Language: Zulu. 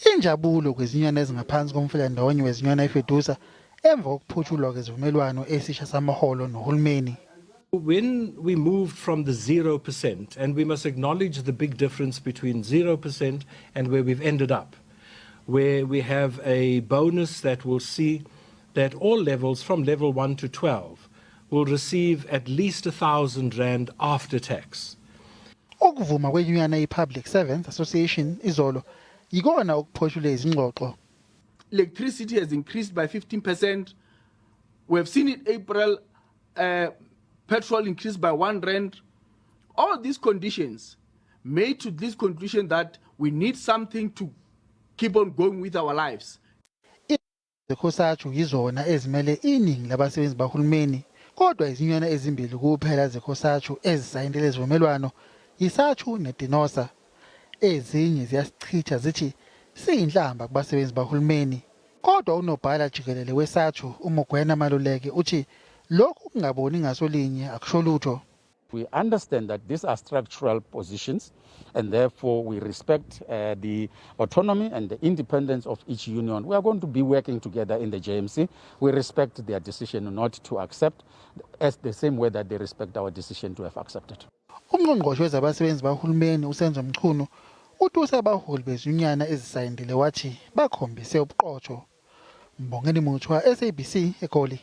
Injabulo kwizinyunyana ezingaphansi komfelandawonye wezinyunyana iFedusa emva kokuphothulwa kwesivumelwano esisha samaholo nohulumeni. When we moved from the 0%, and we must acknowledge the big difference between 0% and where we've ended up, where we have a bonus that will see that all levels from level 1 to 12 will receive at least R1,000 after tax. Ukuvuma kwenyunyana iPublic Servants Association izolo yikona okuphothule izingxoxo. Electricity has increased by 15%. We have seen in April petrol increased by R1. All these conditions made to this conclusion that we need something to keep on going with our lives. ZeCosatu yizona ezimele iningi labasebenzi bahulumeni, kodwa izinyunyana ezimbili kuphela zeCosatu ezisayinde lezivumelwano, yiSADTU neDenosa. Ezinye ziyasichitha, zithi siyinhlamba kubasebenzi bahulumeni. Kodwa unobhala jikelele weSADTU uMokoena Maluleke uthi lokhu kungaboni ngasolinye akusho lutho. We understand that these are structural positions, and therefore we respect the autonomy and the independence of each union. We are going to be working together in the JMC. We respect their decision not to accept, as the same way that they respect our decision to have accepted. Ungqongqoshe wezabasebenzi bahulumeni uSenzo Mchunu utuse abaholi bezinyunyana ezisayindile, wathi bakhombise ubuqotho. Mbongeni Muthwa, SABC, eGoli.